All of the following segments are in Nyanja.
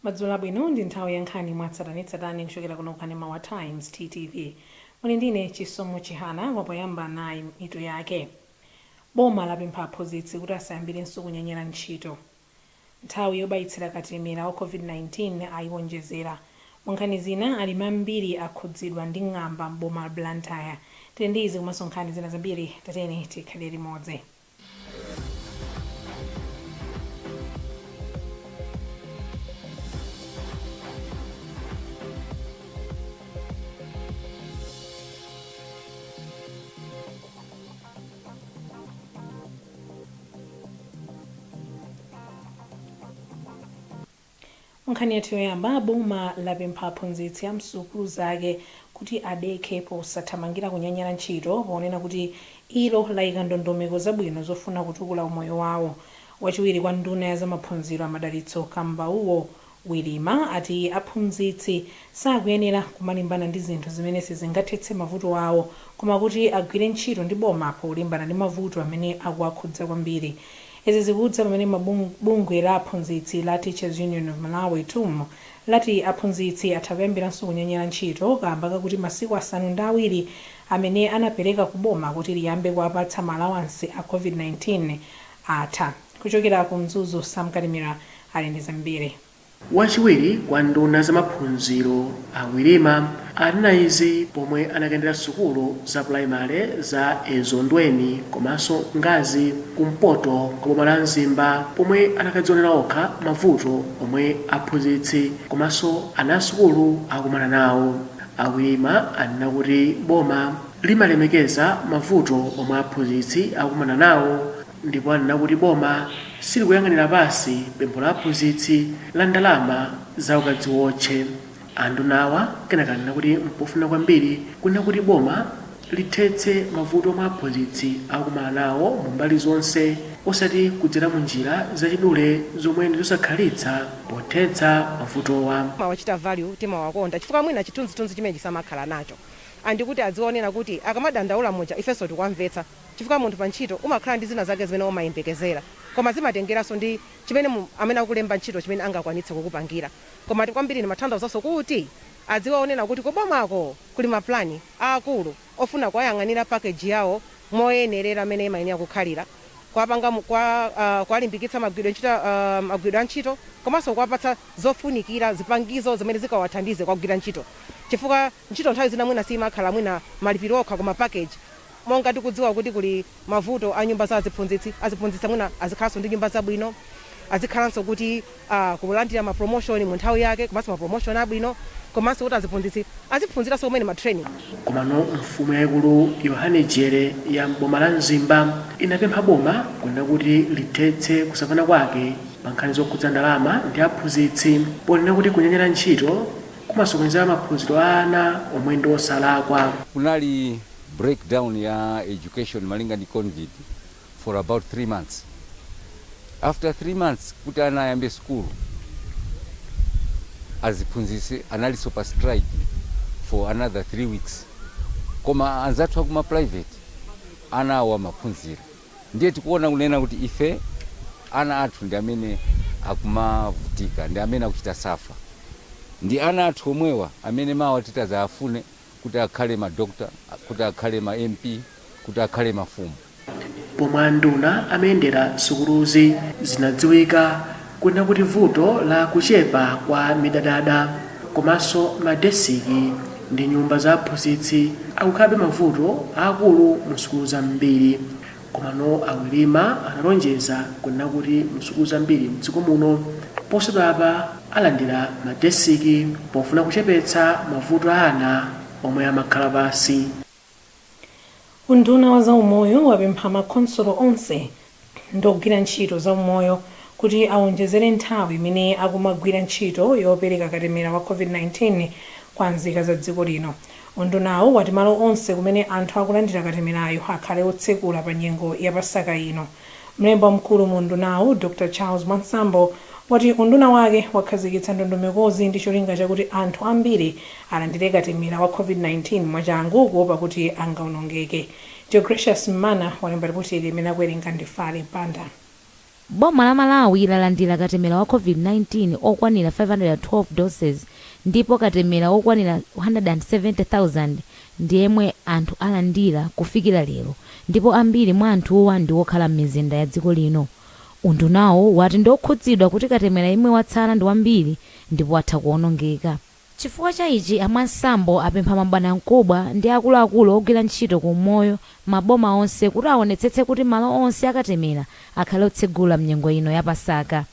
Madzulo abwino, ndi nthawi ya nkhani mwatsatanetsatane kuchokera kuno kanema wa Times TTV. Muli ndine Chisomo Chihana. Poyamba nayi mitu yake. Boma lapempha aphunzitsi kuti asayambirenso kunyanyala ntchito. Nthawi yobayitsira katemera wa COVID-19 ayiwonjezera. Mu nkhani zina, alimi ambiri akhudzidwa ndi ng'amba m'boma la Blantyre. Tili ndi izi komanso nkhani zina zambiri, tatiyeni tikhale limodzi. Nkhani yathu yoyamba, boma lapempha aphunzitsi a msukulu zake kuti adekhe posathamangira kunyanyala ntchito, ponena kuti ilo layika ndondomeko zabwino zofuna kutukula umoyo wawo. Wachiwiri kwa nduna ya zamaphunziro a Madalitso Kambauwo Wirima ati aphunzitsi sakuyenera kumalimbana ndi zinthu zimene sizingathetse mavuto awo, koma kuti agwire ntchito ndi boma polimbana ndi mavuto amene akuwakhudza kwambiri. Izi zikudza pamene bungwe la aphunzitsi la Teachers Union of Malawi, TUM, lati aphunzitsi atha kuyambiranso kunyanyala ntchito kaamba kakuti masiku 7 amene anapereka ku boma kuti liyambe kuwapatsa ma alawansi a COVID-19 atha. Kuchokera ku Mzuzu, Sam Kalimira ali ndi zambiri. Wachiwiri kwa nduna zamaphunziro a Wirima anena izi pomwe anakayendera sukulu za pulaimale za Ezondweni komanso Ngazi kumpoto kwa boma la Mzimba, pomwe anakadzionera okha mavuto omwe aphunzitsi komanso ana asukulu akumana nawo. A Wirima anena kuti boma limalemekeza mavuto omwe aphunzitsi akumana nawo, ndipo anena kuti boma silikuyang'anira pansi pempho la aphunzitsi la ndalama za ukadziwotche. Andunawa kenaka anena kuti mpofuna kwambiri kunena kuti boma lithetse mavuto omwe aphunzitsi akukumana nawo mu mbali zonse, osati kudzera mu njira zachidule zomwe ndi zosakhalitsa pothetsa mavutowa. Timawachita value, timawakonda, chifukwa mwina chithunzithunzi chimene chisamakhala nacho andikuti adzionera kuti akamadandaula muja ifenso tikuwamvetsa, chifukwa munthu pa ntchito umakhala ndi zina zake zimene umayembekezera, koma zimatengeranso ndi chimene amene akulemba ntchito chimene angakwanitse kukupangira. Koma kwambiri ndimatanthauzanso kuti adziwaonera kuti kubomako kuli ma plan aakulu ofuna kuwayang'anira package yawo moyenerera mmene imayenera kukhalira, kuwapanga kuwalimbikitsa magwiridwe ntchito, magwiridwe a ntchito, komanso kuwapatsa zofunikira, zipangizo zimene zikawathandize kugwira ntchito, chifukwa ntchito nthawi zina mwina siyimakhala mwina malipiro okha, koma package. Monga tikudziwa kuti kuli mavuto a nyumba za aziphunzitsi, aziphunzitsi mwina azikhalanso ndi nyumba zabwino, azikhalanso kuti kulandira ma promotion mu nthawi yake komanso ma promotion abwino, komanso kuti aziphunzitsi aziphunziranso kumene ma training. Komano mfumu yaikulu Yohane Jere ya m'boma la Mzimba inapempha boma kunena kuti lithetse kusamvana kwake pa nkhani zokhudza ndalama ndi aphunzitsi, ponena kuti kunyanyala ntchito kumasokonezera maphunziro a ana omwe ndi osalakwa. Kunali breakdown ya education malinga ndi COVID for about 3 months. After 3 months kuti ana ayambe school, aziphunzitsi analinso pa strike for another 3 weeks, koma anzathu akuma private ana awo amaphunzira. Ndiye tikuona kunena kuti ife ana athu ndi amene akumavutika, ndi amene akuchita suffer, ndi ana athu omwewa amene mawa titazafune kuti akhale ma doctor, kuti akhale ma MP, kuti akhale mafumu. Pomwe anduna amayendera sukuluzi, zinadziwika kunena kuti vuto la kuchepa kwa midadada komanso madesiki ndi nyumba za aphunzitsi akukhalabe mavuto aakulu mu sukulu zambiri. Komano a Wirima analonjeza kunena kuti mu sukulu zambiri mdziko muno posachedwapa alandira madesiki pofuna kuchepetsa mavuto a ana omwe amakhala pansi. Unduna wa zaumoyo wapempha makhonsolo onse ndi ogwira ntchito zaumoyo kuti awonjezere nthawi imene akumagwira ntchito yopereka katemera wa COVID-19 kwa nzika za dziko lino. Undunawu wati malo onse kumene anthu akulandira katemerayu akhale otsekula pa nyengo ya Pasaka ino. Mlembi wamkulu mu undunawu, Dr Charles Mwansambo, wati unduna wake wakhazikitsa ndondomekozi ndi cholinga chakuti anthu ambiri alandire katemera wa COVID-19 mwachangu kuopa kuti angaonongeke. Deogratious Mmana walemba lipoti limene akuwerenga ndi Fale Banda. Boma la Malawi lalandira katemera wa COVID-19 okwanira 512 doses, ndipo katemera okwanira 170,000 ndi yemwe anthu alandira kufikira lero, ndipo ambiri mwa anthuwa ndi okhala m'mizinda ya dziko lino. Undunawo wati ndi okhudzidwa kuti katemera yemwe watsala ndi wambiri ndipo atha kuwonongeka. Chifukwa cha ichi, a Mwansambo apempha mabwanamkubwa ndi akuluakulu ogwira ntchito ku umoyo maboma onse kuti aonetsetse kuti malo onse akatemera akhale otsegula mnyengo ino ya Pasaka.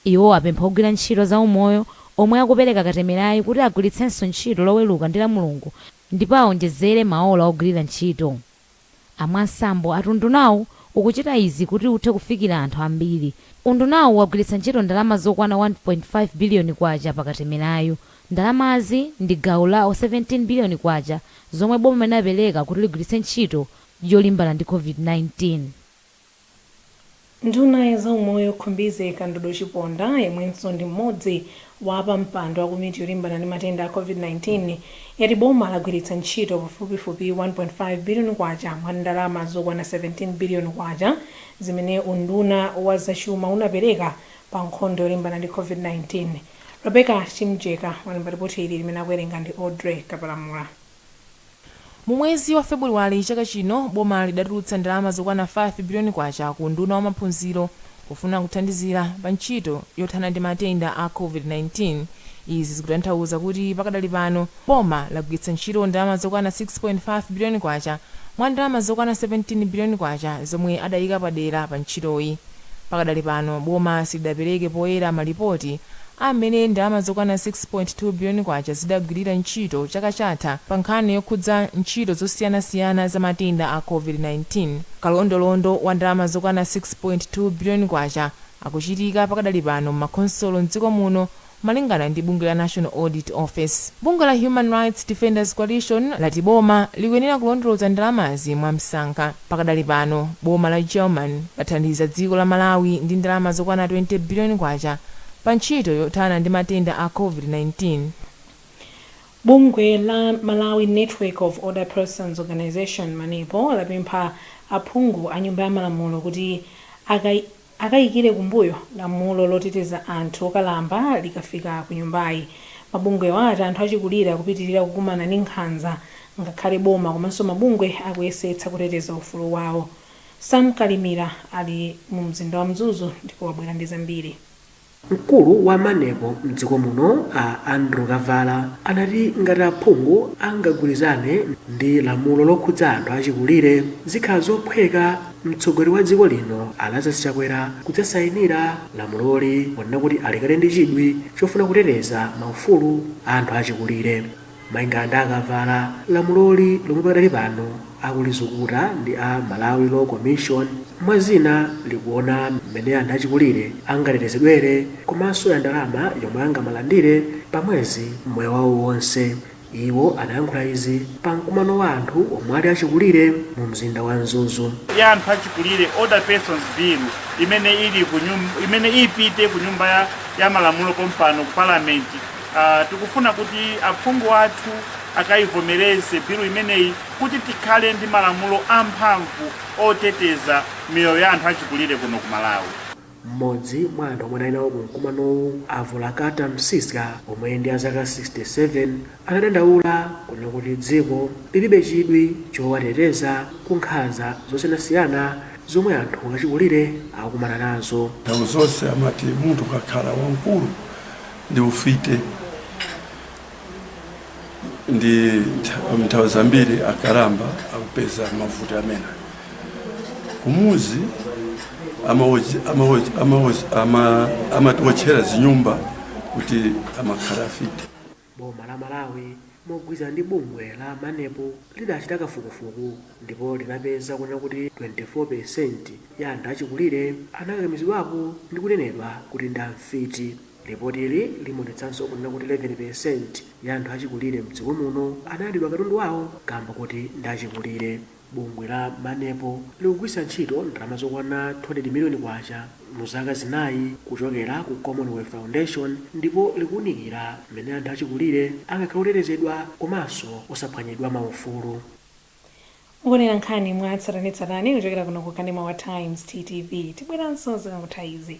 Iwo apempha ogwira ntchito za umoyo omwe akupereka katemerayi kuti agwiritsenso ntchito Loweruka ndi la Mulungu ndipo aonjezere maola ogwirira ntchito. A Mwansambo ati undunawu ukuchita izi kuti uthe kufikira anthu ambiri. Undunawu wagwiritsa ntchito ndalama zokwana 1.5 biliyoni kwacha pakatemerayu. Ndalamazi ndi gawo la 17 biliyoni kwacha zomwe boma linapereka kuti ligwiritse ntchito yolimbana ndi COVID-19. Nduna ya zaumoyo Khumbize Kandodo Chiponda, yemwenso ndi mmodzi wa pampando wa komiti yolimbana ndi matenda a COVID-19, yati boma lagwiritsa ntchito pafupifupi 1.5 biliyoni kwacha mwa ndalama zokwana 17 biliyoni kwacha zimene unduna wa zachuma unapereka pa nkhondo yolimbana ndi COVID-19. Rebecca Chimjeka walemba ripoti ili limene akuwerenga ndi Audrey Kapalamula. Mu mwezi wa Februwale chaka chino, boma lidatulutsa ndalama zokwana 5 biliyoni kwacha ku unduna wa maphunziro pofuna kuthandizira pa ntchito yothana ndi matenda a COVID-19. Izi zikutanthauza kuti pakadali pano boma lagwiritsa ntchito ndalama zokwana 6.5 biliyoni kwacha mwa ndalama zokwana 17 biliyoni kwacha zomwe adayika padera pa ntchitoyi. Pakadali pano boma silidapereke poyera malipoti amene ndalama zokwana 6.2 biliyoni kwacha zidagwirira ntchito chaka chatha pa nkhani yokhudza ntchito zosiyanasiyana za matenda a COVID-19. Kalondolondo wa ndalama zokwana 6.2 biliyoni kwacha akuchitika pakadali pano m'makhonsolo mdziko muno, malingana ndi bungwe la National Audit Office. Bungwe la Human Rights Defenders Coalition lati boma likuyenera kulondoloza ndalamazi mwamsanga. Pakadali pano boma la German lathandiza dziko la Malawi ndi ndalama zokwana 20 biliyoni kwacha pa ntchito yothana ndi matenda a COVID-19. Bungwe la Malawi Network of Older Persons Organization, MANEPO, lapempha aphungu a nyumba ya malamulo kuti akayikire kumbuyo lamulo loteteza anthu okalamba likafika ku nyumbayi. Mabungwewo ati anthu achikulire akupitirira kukumana ndi nkhanza ngakhale boma komanso mabungwe akuyesetsa kuteteza ufulu wawo. Sam Kalimira ali mu mzinda wa Mzuzu ndipo wabwera ndi zambiri. Mkulu wa MANEPO mdziko muno, a Andrew Kavala, anati ngati aphungu angagwirizane ndi lamulo lokhudza anthu achikulire, zikhala zophweka mtsogoleri wa dziko lino a Lazarus Chakwera kudzasayinira lamuloli, ponena kuti alikale ndi chidwi chofuna kuteteza maufulu a anthu achikulire. Malinga ndi a Kavala, lamuloli lomwe pakadali pano akulizukuta ndi a Malawi Law Commission, mwazina likuona mmene anthu achikulire angatetezedwere komanso ya ndalama yomwe angamalandire pa mwezi moyo wawo wonse. Iwo anayankhula izi pa mkumano wa anthu omwe ali achikulire mu mzinda wa Mzuzu. Ya anthu achikulire, Older Persons Bill, imene ili ku imene ipite ku nyumba ya malamulo pompano ku parliament, tikufuna kuti aphungu athu akayivomereze bilu imeneyi kuti tikhale ndi malamulo amphamvu oteteza miyoyo ya anthu achikulire kuno ku Malawi. Mmodzi mwa anthu omwe anali nawo ku mkumanowu, Avulakata Msiska, omwe ndi a zaka 67, anadandaula kunena kuti dziko lilibe chidwi chowateteza ku nkhanza zosiyanasiyana zomwe anthu achikulire akukumana nazo. Nthawi zonse amati munthu ukakhala wamkulu ndi ufite, ndi nthawi zambiri akalamba akupeza mavuto amene kumuzi amatiwotchera zinyumba kuti amakhala afite. Boma la Malawi mogwirizana ndi bungwe la MANEPO lidachita kafukufuku ndipo linapeza kunena kuti 24% ya anthu achikulire anakakamizidwapo ndi kunenedwa kuti ndi amfiti. Ripotili limaonetsanso kunena kuti 11% ya anthu achikulire mdziko muno analandidwa katundu wawo kamba kuti ndi achikulire. Bungwe la MANEPO likugwiritsa ntchito ndalama zokwana 200 miliyoni kwacha mu zaka 4 kuchokera ku Commonwealth Foundation, ndipo likuwunikira mmene anthu achikulire angakhale otetezedwa komanso osaphwanyidwa maufulu. Mukuonera nkhani mwa tsatanetsatane kuchokera kuno ku kanema wa Times TTV. Tibweranso zikangotha izi.